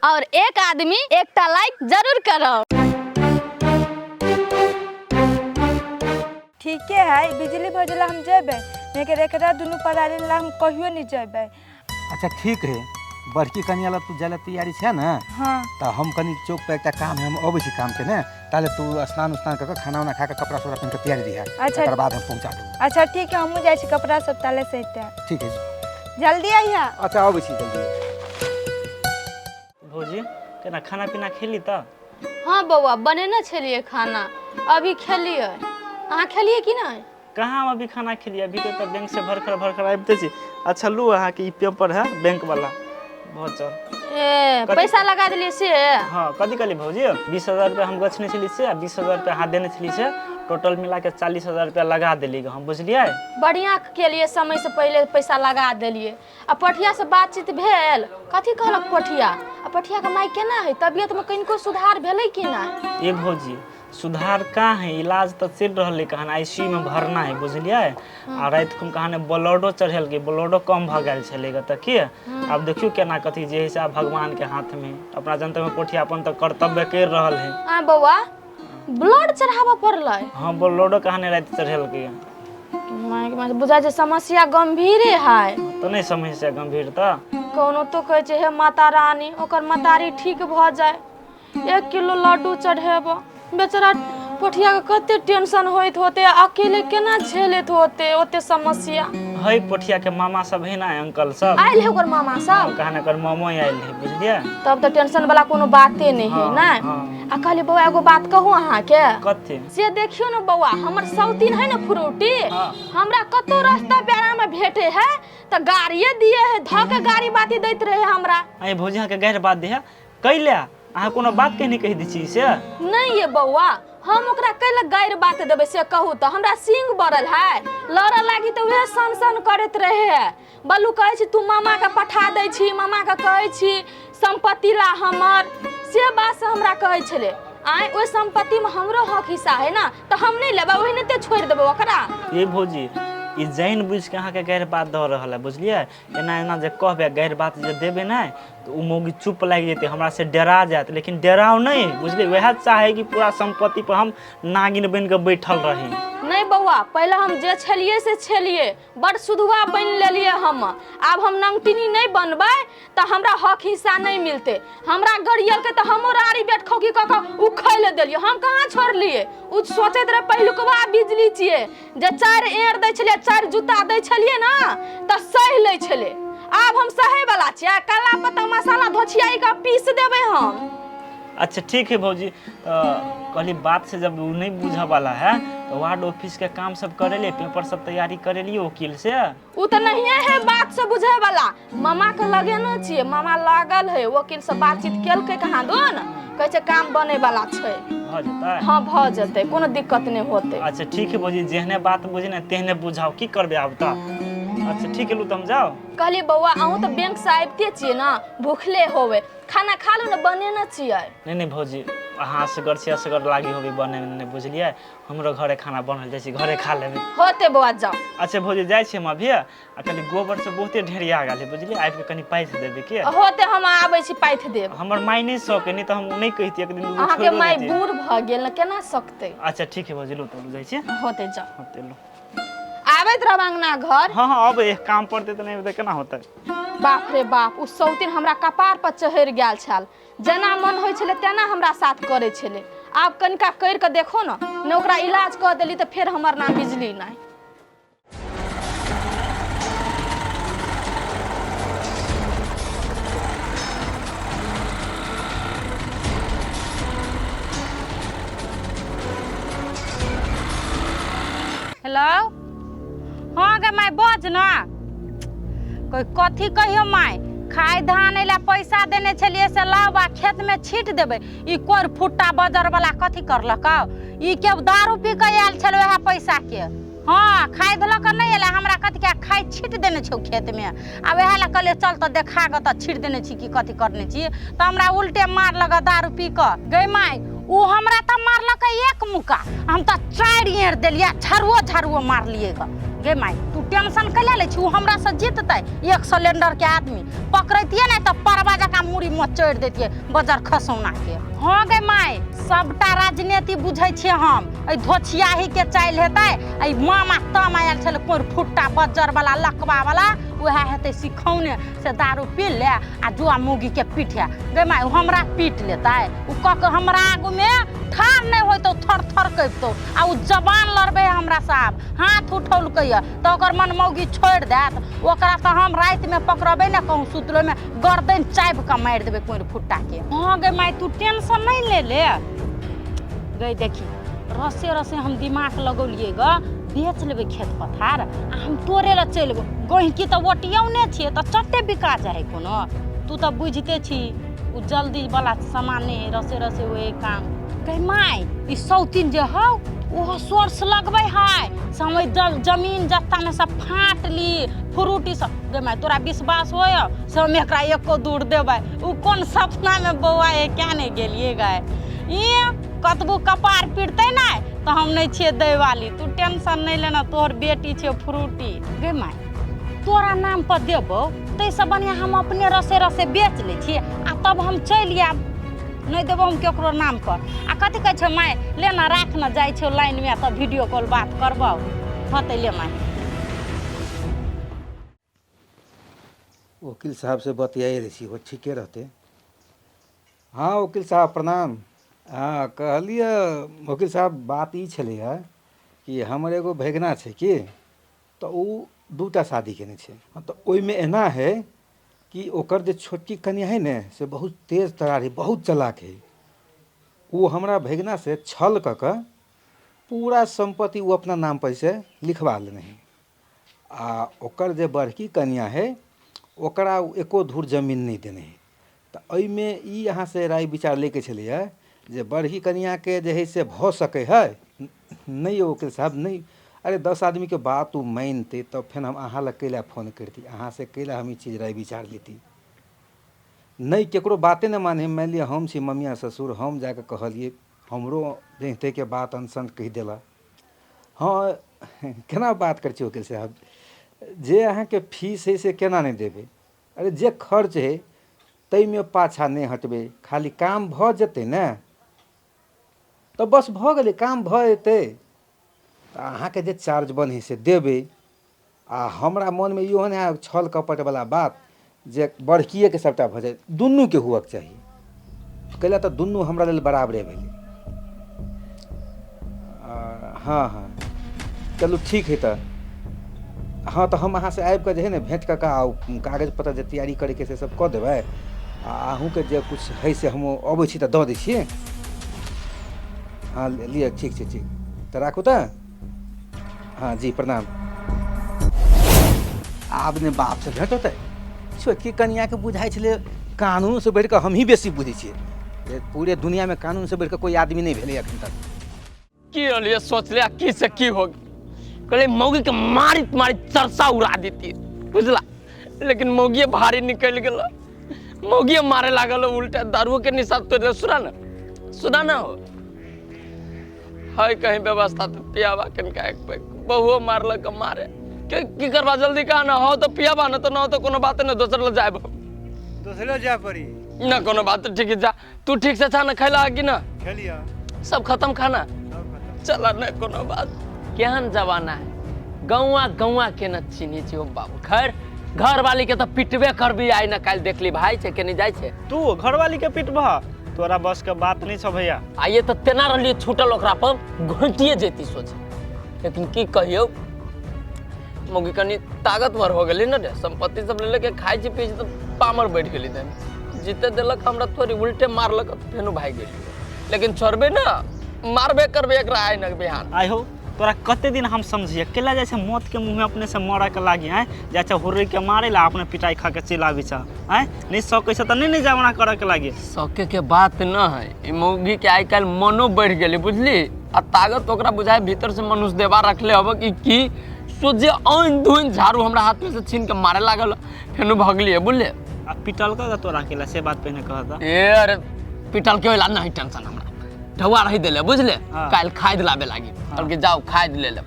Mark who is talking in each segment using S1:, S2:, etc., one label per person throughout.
S1: और एक आदमी एकटा लाइक जरूर करब।
S2: ठीके है, बिजली भौजी ला हम जेबै, लेकिन एकरा दुनू परारी ला हम कहियो नहीं जेबै।
S3: अच्छा ठीक है, बड़की कनिया ला तू जाय तैयारी छै ने?
S2: हाँ।
S3: तऽ हम कनि चौक पर एकटा काम है, हम अबै छी काम के ने, ताले तू स्नान उस्नान कऽ के खाना उना खा के कपड़ा सपड़ा पहिन के तैयारी रहिहे।
S2: अच्छा।
S3: तकर बाद हम पहुँचा देबो।
S2: अच्छा ठीक है, हमहूँ जाइ छी कपड़ा सब ताले सहिते।
S3: ठीक है,
S2: जल्दी अइहा।
S3: अच्छा अबै छी जल्दी।
S4: भौजी केना खाना पीना खेली तऽ?
S1: हाँ बौआ, बनेने छलियै खाना, अभी खेलियै। अहाँ खेलियै कि नहि?
S4: कहाँ हम अभी खाना खेलियै, अभी तऽ बैंक से भरखर भरखर आबिते छी। अच्छा लू, अहाँके ई पेपर है बैंक वाला, बहुत चल।
S1: ए
S4: कथी?
S1: पैसा लगा देलियै से?
S4: हाँ, कथी कहली भौजी? 20,000 रुपया हम गछने छली से, आ 20,000 रुपया अहाँ देने छली से, टोटल मिला के 40,000 रुपया लगा देली हम, बुझलियै?
S1: बढ़िया केलियै, समय से पहिले पैसा लगा देलियै। आ पठिया से बातचीत भेल? कथी कहलक पठिया? आ पठिया के माय केना है, तबियत में कनिको सुधार भेलै कि नहि?
S4: ए भौजी, सुधार कहाँ है, इलाज तऽ चलि रहल है, कहाँ आईसीयू में भरना है, बुझलियै? आ राति को कहाँ ब्लडो चढ़ेलकै, ब्लडो कम भऽ गेल छलै तऽ की आब देखियौ केना कथी जे है से आब भगवान के हाथ में। अपना जनता में पोठिया अपन तऽ कर्तव्य कर रहल है।
S1: आ बौआ, ब्लड चढ़ाबऽ पड़लै?
S4: हाँ, ब्लडो कहाँ राति चढ़ेलकै।
S1: माय के माय, बुझाइ छै समस्या गंभीरे है।
S4: तऽ नहि समस्या गंभीर तऽ
S1: कोनो तो कहै छै हे माता रानी ओकर महतारी ठीक भऽ जाय, 1 किलो लड्डू चढ़ेब। बेचारा पोठिया के कते टेंशन होइत होते, अकेले केना झेलैत होते ओते समस्या।
S4: है पोठिया के मामा सब है ना, अंकल सब
S1: आयल है ओकर मामा सब?
S4: कहाँ ओकर मामो आयल है, बुझलियै?
S1: तब तऽ टेंशन वाला कोनो बाते नहि है।
S4: हाँ,
S1: नहि।
S4: हाँ।
S1: आ कहलियै बौआ, एगो बात कहू अहाँके?
S4: कथी?
S1: से देखियौ ने बौआ, हमर सौतीन है ने फ्रूटी,
S4: हाँ।
S1: हमरा कतौ रास्ता बेरा में भेटे है तऽ गाड़िए दिए है, धऽ के गाड़ी बाती दैत रहे हमरा।
S4: अरे भौजी, अहाँके गैर बात दिहे कैले, अहाँ कोनो बात कहीं नहीं कहि दै छी से?
S1: नहीं ये बौआ, हम ओकरा कैले गारि बात देबै से कहू तऽ? हमरा सिंग बड़ल है, लड़ऽ लागी तऽ उहे सन सन करैत रहे है। बल्लू कहै छी तू मामा के पठा दै छी, मामा के कहै छी सम्पत्ति ला हमर, से बात से हमरा कहै छलै। आँय, ओहि सम्पत्ति में हमरो हक हिस्सा है ना, तऽ हम नहीं लेबै, ओहिनाते छोड़ि देबै ओकरा।
S4: ये भौजी, ई जानि बुझि के अहाँके गैर बात दऽ रहल है, बुझलियै? एना एना जे कहबै, गैर बात जे देबै नहि तऽ ओ मौगी चुप लागि जेतै, हमरा से डरा जायत। लेकिन डराउ नहि, बुझलियै? वएह चाहे कि पूरा सम्पत्ति पर हम नागिन बनि कऽ बैठल रही।
S1: नहीं बौआ, पहिले हम जे छलियै से छलियै, बड़ सुधुआ बनि लेलियै हम। आब हम नंगटिनी नहीं बनबै तऽ हमरा हक हिस्सा नहीं मिलतै। हमरा गरियलकै तऽ हमो राड़ी बेट खोकी कऽ कऽ उखैल देलियै, हम कहाँ छोड़लियै। ओ सोचैत रहै पहिलुकवा बिजली छियै जे 4 एड़ दै छलियै, 4 जूता दै छलियै ना तऽ सहि लै छलै। आब हम सहै वाला छियै? काला पत्ता मसाला धोछियाई कऽ पीस देबै हम।
S4: अच्छा ठीक है भौजी, तऽ कहली बात से जब ओ नहीं बुझऽ वाला है तो वार्ड ऑफिस के काम सब करेलिए, पेपर सब तैयारी करेलिए वकील से।
S1: उ तऽ नहिए है बात से बुझे वाला, मामा के लगेने छियै, मामा लागल है, वकील से बातचीत केलकै कहाँ दो न, कहै छै काम बने वाला छै।
S4: भऽ जेतै?
S1: हाँ भऽ जेतै, कोनो दिक्कत नहि होतै।
S4: अच्छा ठीक है भौजी, जेहने बात बुझे ने तेहने बुझाउ, की करबै आब तऽ। अच्छा ठीक है, लू तऽ हम जाउ।
S1: कहलियै बौआ, अहूँ तऽ बैंक से आबिते छियै ने, भूखले होबै, खाना खा लू ने, बनेने छियै।
S4: नहीं नहीं भौजी, अहाँ असगर छी, असगर लागी होबे बने नहि, बुझलियै? हमरो घरे खाना बनल जाइ छै, घरे खा लेबै।
S1: होते बौआ, जाउ।
S4: अच्छा भौजी, जाइ छी हम अभी, आ कनि गोबर से बहुते ढेरिया गेल है, बुझलियै? आबि कऽ कनि पाथि देबै की?
S1: होते, हम आबै छी, पाथि देब।
S4: हमर माय नहि सकै, नहि तऽ हम नहि कहितियै, एक दिन
S1: अहाँके माय बूढ़ भऽ गेल ने, केना सकतै?
S4: अच्छा ठीक है भौजी, लू तऽ जाइ छी।
S1: होते, जाउ।
S4: होते, लू।
S1: आबैत रहब अंगना घर।
S4: हाँ हाँ, अब एक काम पड़तै तऽ नहि तऽ केना होतै?
S1: बाप रे बाप, ओ सौतीन हमरा कपार पर चढ़ि गेल छल, जेना मन होइ छलै तेना हमरा साथ करै छलै। आब कनिका करि कऽ देखो ने, ने ओकरा इलाज कऽ देली तऽ फेर हमर नाम बिजली नहि।
S5: हेलो, हाँ गे माय, बज ना। कोई कथी कहियो माय, खाय धान अइला पैसा देने छलियै से लाउ आ खेतमे छीट देबै। ई कोर फुट्टा बजर वाला कथी करलक? ई के दारू पी के आयल छल वएह पैसा के। हाँ, खाय देलक नहि एला, हमरा कथी के खाय छीट देने छौ खेतमे। आ वएह लए कहलियै चल तऽ देखा कऽ तऽ छीट देने छी कि कथी करने छी, तऽ हमरा उल्टे मारलक दारू पी कऽ। गै माय, ओ हमरा तऽ मारलक एक मुक्का, हम तऽ 4 एड़ देलियै, झाड़ुओ झाड़ुओ मारलियै गऽ। गे माय, तू टेंशन कैला लै छी? ओ हमरा से जीततै? एक सिलेंडर के आदमी पकड़ैतियै नहि तऽ परवा जकाँ मुड़ी मचोड़ि दैतियै बजर खसौना के। हाँ गे माय, सबटा राजनीति बुझै छियै हम। एहि धोछियाही के चालि हेतै, एहि मामा तामा आयल छलै कोर फुट्टा बज्जर वाला लकवा वाला, उएह हेतै सिखौने से दारू पी ले आ जुआ मौगी के पीटे। गे माय, ओ हमरा पीट लेतै? ओ कऽ के हमरा आगूमे ठाढ़ नहि होइतौ, थर थर कपितौ। आ ओ जबान लड़बै हमरा साहब, हाथ उठौलकै तऽ ओकर मन मौगी छोड़ि देत ओकरा? तऽ हम रातिमे पकड़बै ने, कहूँ सुतलोमे गर्दन चाबि कऽ मारि देबै कोरि फुट्टा के। हाँ गे माय, तू टेंशन नहि ले ले गई। देखी, रसे रसे हम दिमाग लगौलियै ग, बेच लेबै खेत पथार आ हम तोरे लए चलि एबौ। गहिकी तऽ ओटियौने छियै तऽ चट्टे बिका जाइ हइ कोनो। तू तऽ बुझिते छी, ओ जल्दी वाला सामान नहि हइ, रसे रसे होए काम। गै माय, ई सौतीन जे हौ, ओहो सोर्स लगबै है से हम ओहि जमीन जत्तामे सब फाँट ली फ्रूटी सब। गै माय, तोरा विश्वास होय से हम एकरा एको दूर देबै? ओ कोन सपनामे बौआ हे क्या नहि गेलियै गाय। ई कतबो कपार पिटतै ने तऽ हम नहि छियै दै वाली। तू टेंशन नहि लेना, तोहर बेटी छियै फ्रूटी। गै माय, तोरा नाम पर देबौ ताहिसँ बढ़िआँ हम अपने रसे रसे बेच लै छी आ तब हम चलि आयब। नहि देबौ हम केकरो नाम पर। आ कथी कहै छै माय, ले ना, राख ना, जाइ छौ लाइनमे तऽ वीडियो कॉल बात करबौ। होतै, ले माय।
S3: वकील साहब से बतियाए रहै छी, हो ठीके रहतै। हाँ वकील साहब, प्रणाम। हाँ कहलियै वकील साहब, बात ई छलैए कि हमर एगो भगिना छै की, तऽ ओ दूटा शादी केने छै। तऽ ओहिमे एना हइ कि ओकर जे छोटकी कनिआ हइ ने, से बहुत तेज तरार हइ, बहुत चलाक हइ। ओ हमरा भगिनासँ छल कऽ कऽ पूरा सम्पत्ति ओ अपना नामपर से लिखबा लेने हइ आ ओकर जे बड़की कनिआ हइ, ओकरा ओ एको धूर जमीन नहि देने हइ। तऽ एहिमे ई अहाँसँ राय विचार लैके छलैए जे बड़की कनिआँके जे हइ से भऽ सकै हइ? नहि यौ वकील साहब, नहि। अरे 10 आदमीके बात ओ मानितै तऽ फेर हम अहाँ लग कैला फोन करिती, अहाँसँ कैला हम ई चीज राय विचार लेती? नहि, ककरो बाते नहि मानै। मानि लिअ हम छी ममिया ससुर, हम जाकऽ कहलियै, हमरो जहिं बात अनसन कहि देलक। हँ, केना बात करै छी वकील साहब? जे अहाँके फीस हइ से केना नहि देबै? अरे जे खर्च हइ ताहिमे पाछाँ नहि हटबै, खाली काम भऽ जेतै ने तऽ बस भऽ गेलै। काम भऽ जेतै तऽ अहाँके जे चार्ज बनै से देबै। आ हमरा मनमे इहो नहि आयल छल कपटवला बात जे बड़किएके सभटा भऽ जाय, दुनूके हुअके चाही। कैला तऽ दुनू हमरा लेल बराबरे भेलै। हँ हँ, चलू ठीक हइ तऽ। हँ, तऽ हम अहाँसँ आबि कऽ जे हइ ने भेँट कऽ कऽ आ कागज पत्तर जे तैयारी करैके से सब कऽ देबै आ अहूँके जे किछु हइ से हम अबै छी तऽ दऽ दै छियै। हँ लिअ, ठीक छै, ठीक तऽ राखू तऽ। हँ जी, प्रणाम। आब ने बापसँ भेँट होतै। छोटकी कनिआँके बुझाइ छलै कानूनसँ बढ़ि कऽ हमही बेसी बुझै छियै। जे पूरे दुनियामे कानूनसँ बढ़ि कऽ कोइ आदमी नहि भेलै एखन तक।
S6: की रहलियै सोचले आ की से की हो गेल। कहलियै मौगी के मारित मारित चरसा उड़ा देती, बुझला? लेकिन मौगिए भारी निकलि गेल, मौगिए मारे लागल उल्टा, दारुओ के निशा तोड़ि देलक। सुना ना, सुना ना, हो है कहीं व्यवस्था तऽ पियाबा कनिका एक पैक। बहुओ मारलक मारे के की करबा? जल्दी कहा ना। हो तऽ पियाबा ना तऽ ना तऽ कोनो बात नहि, दोसर लग जायब।
S7: दोसरे जाय पड़ी?
S6: ना, कोनो बात, ठीक है, जा। तू ठीक से छा ना? खैला कि ना?
S7: खेलिया।
S6: सब खत्म खाना?
S7: सब खत्म।
S6: चल नहीं कोनो बात। केहन जमाना है, गौआ गौआ के न चिन्ही छी ओ बाबू। खैर, घर वाली के तऽ पिटबे करबी आइ न काल्हि। देखली भाई छै केने जाइ छै।
S4: तू घरवाली के पिटबह? तोरा बस के बात नहीं छौ भैया।
S6: आइए तऽ तेना रहलियै छूटल ओकरा पर घोंटिए जेती सोचे, लेकिन की कहियौ, मौगी कनि ताकतवर हो गेली ने रे। संपत्ति सब ले लेके खाइ छी पी छी तऽ पामर बैठ गेली। तहन जीते देलक हमरा थोड़ी, उल्टे मारलक, फेनो भागि गेली। लेकिन छोड़बै ना, मारबे करबै एकरा आइ न बिहान।
S4: आइ हो, तोरा कते दिन हम समझिए? केला जाइ छै मौत के मुँह में अपने से मरऽ के लागी? आँय, जाइ छै हुर्री के मारे ला, अपने पिटाई खा के चलि आबै छै। आँय, नहि सकै छै तऽ नहि ने जमाना करऽ के लागी।
S6: सके के बात न है, ई मौगी के आइ काल्हि मनो बढ़ि गेलै बुझली, आ ताकत ओकरा बुझाय भीतर से मनुष्य देवा रखले हब कि की सोझे आनि धुनि झाड़ू हमरा हाथ में से छीन के मारे लागल, फेनो भगलिए बुझले।
S4: आ पिटलका का तोरा केला से बात पहिने कहता।
S6: ए अरे, पिटल के होला नहीं टेंशन हमरा, ढौआ रही देले बुझले।
S4: हाँ।
S6: काल्हि खाद लाबे लागी, कहलकै जाओ खाद ले लेब।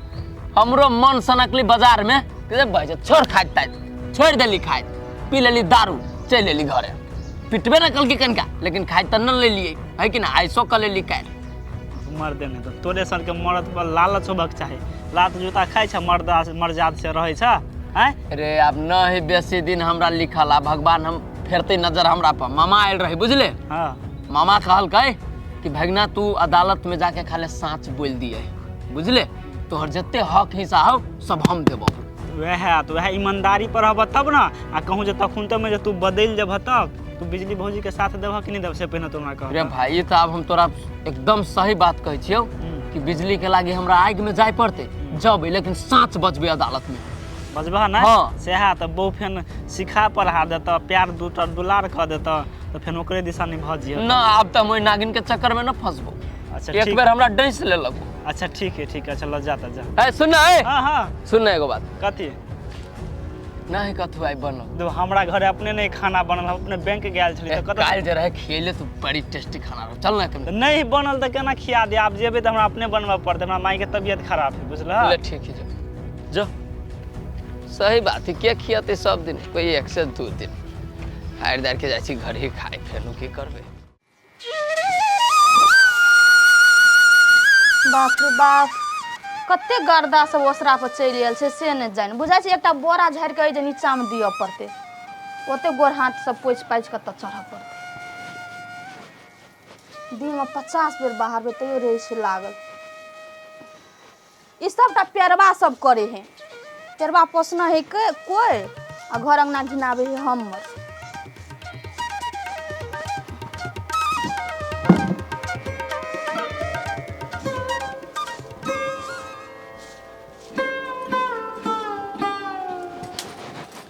S6: हमरो मन सनकली बाजार में के भाई छोड़ खाद ताद, छोड़ देली खाद, पी लेली दारू, चलि एली घरे। पिटबे ना कल के कनका, लेकिन खाइ त न लेलियै है कि ना, ऐसो क लेली काल्हि।
S4: मर्दे नहि तऽ तोरे सनके मर्द पर लालच होबक चाही, लात जूता खाइ छ मर्द मर्जाद से रहै छ आँय।
S6: रे आब न है बेसी दिन हमरा लिखल, आ भगवान हम फेरते नजर हमरा पर। मामा आयल रहे बुझले।
S4: हाँ।
S6: मामा कहलकै कि भगना तू अदालत में जाके खाली साँच बोल दिए बुझले, तोहर जते हक हिस्सा हो सब हम देबो।
S4: वएह तो वएह ईमानदारी पर रहब तब ना, आ कहूँ जे तखन तो में जे तू बदलि जेबह तब तू बिजली भौजी के साथ देबह कि नहीं देबह से पहिने तू हमरा कह।
S6: रे भाई तो आब हम तोरा एकदम सही बात कहै छियौ कि बिजली के लागी हमरा आगि में जाय पड़ते जब, लेकिन साँच बचबे अदालत में।
S4: बजबह ना?
S6: हाँ।
S4: सएह तऽ बहु फेन सिखा पढ़ा देतऽ, प्यार दूटा दुलार कऽ देतऽ, तऽ फेन ओकरे दिशा नहीं भऽ जियह।
S6: ना आब तऽ हम ओहि नागिन के चक्कर में न फंसबो।
S4: अच्छा
S6: एक बेर हमरा डैस लेलक।
S4: अच्छा ठीक है ठीक है, चल जा तऽ जा।
S6: ए सुन ना, ए
S4: हाँ हाँ
S6: सुन ना एगो बात।
S4: कथी?
S6: नहीं कथू आई बनल।
S4: देखो हमरा घरे अपने नहीं खाना बनल, हम अपने बैंक गेल छली तऽ कतऽ
S6: काल्हि जे रहे खियले तू बड़ी टेस्टी खाना रहे, चल ना कनी।
S4: नहीं बनल तऽ केना खिया दे, आब जेबै तऽ हमरा अपने बनबऽ पड़तै, हमरा माई के तबियत खराब है बुझलह।
S6: ले ठीक है जो जो सही बात है, के खियते सब दिन, कोई एक से दू दिन हारि दारि के जाइ छी घर ही खाय, फेर की करबै।
S1: बाप रे बाप कते गर्दा सब ओसरा पर चलि आयल छै से नहि जानि, बुझाइ छै एकटा बोरा झाड़ि कऽ जे नीचाँमे दिअ पड़तै, ओते गोर हाथ सब पोछि पाछि कऽ तऽ चढ़ऽ पड़तै। दिनमे 50 बेर बाहरबै तैयो रहै छै लागल। ई सबटा पेरवा सब करे है, पेरवा पोसना है के कोई आ घर अंगना घिनाबे है हमर।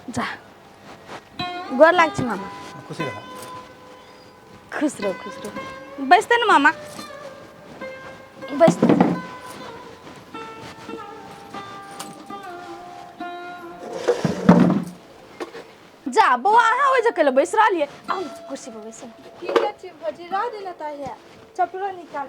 S1: जा गोर लाग छी मामा।
S3: खुशी रह।
S1: खुश रहो खुश रहो, बैसते ने मामा बैसते। जा बौआ अहाँ ओहि जगह बैस रहलियै, आउ कुर्सी पर बैसू।
S2: ठीक छै भौजी रह देना तऽ है चपलो निकाल।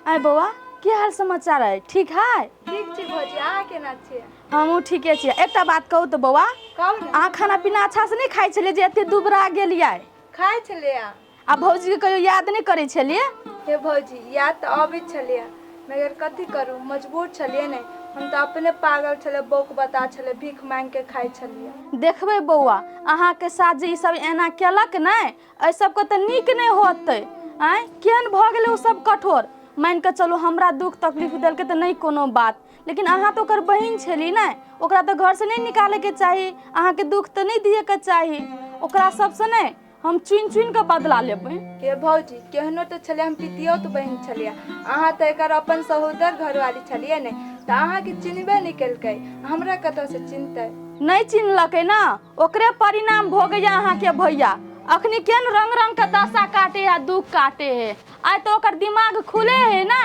S1: आय बौआ की हाल समाचार है? ठीक है?
S2: ठीक छै भौजी, अहाँ केना छियै?
S1: हमहूँ ठीके छियै। एकटा बात कहू तऽ बौआ,
S2: कहू ने।
S1: अहाँ खाना पीना अच्छा से नहि खाइ छलियै जे एते दुबरा गेलियै?
S2: खाइ छलियै।
S1: आ भौजीके कहियो याद नहि करै छलियै?
S2: हे भौजी याद तऽ अबैत छलियै, मगर कथी करू मजबूर छलियै ने, हम तऽ अपने पागल छलियै, बौक बता छलियै, भीख मांगि के खाइ छलियै।
S1: देखबै बौआ अहाँके साथ जे ई सब एना केलक ने, एहि सबके तऽ नीक नहि होतै। आँय केहन भऽ गेलै ओ सब कठोर, मानि कऽ चलू हमरा दुख तकलीफ देलकै तऽ नहि कोनो बात, लेकिन अहाँ तऽ ओकर बहिन छली ने, ओकरा तऽ घरसँ नहि निकालैके चाही, अहाँके दुख तऽ नहि दियैके चाही। ओकरा सबसँ नहि हम चुनि चुनि कऽ बदला लेबै।
S2: हे भौजी केहनो तऽ छलियै, हम पितियौत बहिन छलियै, अहाँ तऽ एकर अपन सहोदर घरवाली छलियै ने, तऽ अहाँके चिन्हबे नहि केलकै, हमरा कतऽसँ चिन्हतै?
S1: नहि चिन्हलकै ने, ओकरे परिणाम भोगैया अहाँके भैया। अखनी केहन रंग रंग के दशा काटे है, दुख काटे है। आइ तऽ ओकर दिमाग खुले है ने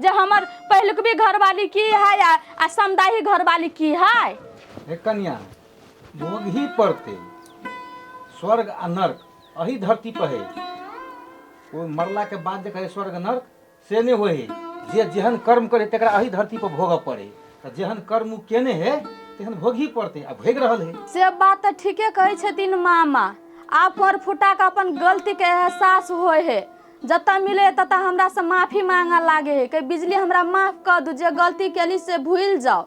S1: जे हमर पहिलुकबी घरवाली की है आ समदाही घरवाली की है।
S3: हे कन्या भोगही पड़ते, स्वर्ग आ नर्क अही धरती पर है। कोई मरला के बाद जे कहे स्वर्ग नर्क से नहीं होए, जे जेहन कर्म करे तकरा अही धरती पर भोगऽ पड़े, तऽ जेहन कर्म उ केने है तेहन भोगही पड़ते, आ भोगि रहल है।
S1: से बात तऽ ठीके कहै छथिन मामा, आब कर फुटा के अपन गलती के एहसास होए है, जतऽ मिले ततऽ हमरा से माफी मांगऽ लागे है, कहीं बिजली हमरा माफ कर दू, जे गलती केली से भूलि जाओ।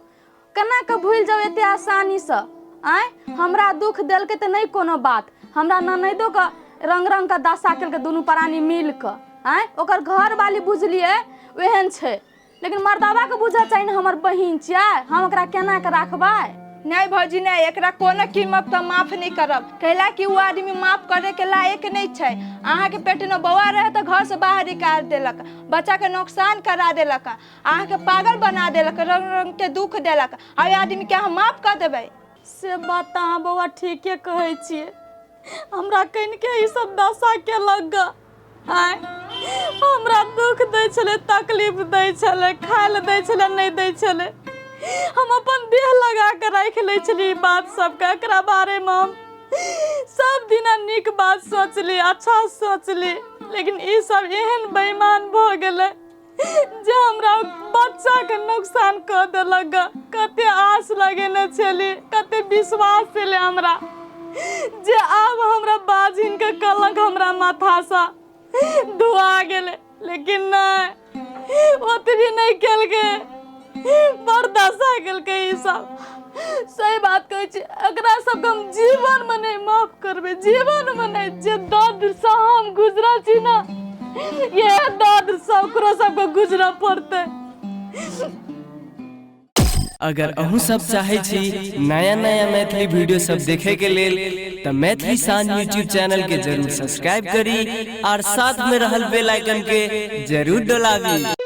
S1: केना के भूलि जाओ एते आसानी से? आँय हमरा दुख देलकै तऽ नहि कोनो बात, हमरा ननैदो के रंग रंग के दशा केलकै दुनू प्राणी मिल कऽ। आँय ओकर घरवाली बुझलियै ओहन छै, लेकिन मर्दाबा के बुझऽ चाही ने हमर बहिन छियै, हम ओकरा केना के राखबै?
S2: नहीं भौजी नहीं, एकरा कोनो कीमत तऽ माफ नहीं करब, कहला कि वो आदमी माफ करे के लायक नहीं छै। अहाँके पेट में बौआ रहे तऽ घर से बाहर निकाल देलक, बच्चा के नुकसान करा देलक, अहाँके पागल बना देलक, रंग रंग के दुख देलक, आ ओहि आदमी के अहाँ माफ कर देबै?
S1: से बात तऽ अहाँ बौआ ठीके कहै छियै, हमरा कनिके ई सब दशा केलक ग। आँय हमरा दुख दै छलै, तकलीफ दै छलै, खाय लए दै छलै नहि दै छलै, हम अपन देह लगा कऽ राखि लै छलियै ई बात सबके। एकरा बारेमे हम सब दिना नीक बात सोचली, अच्छा सोचली, लेकिन ई सब एहन बेईमान भऽ गेलै जे हमरा बच्चाके नुकसान कऽ देलक ग। कते आस लगेने छली, कते विश्वास छलै हमरा जे आब हमरा बाजिन माथासँ धुआ गेलै, लेकिन नहि, ओतबी नहि केलकै, बड़ दशा केलकै ई सब। सही बात कहै छी, एकरा सबके हम जीवनमे नहि माफ करबै, जीवनमे नहि। जे दर्दसँ हम गुजरल छी ने, इएह दर्दसँ ओकरो सबके गुजरऽ पड़तै।
S8: अगर अहूँ सब चाहै छी नया नया मैथिली वीडियो सब देखे के लेल तऽ मैथिली शान यूट्यूब चैनल के जरूर सब्सक्राइब करी और साथ में रहल बेल आइकन के जरूर डोलाबी।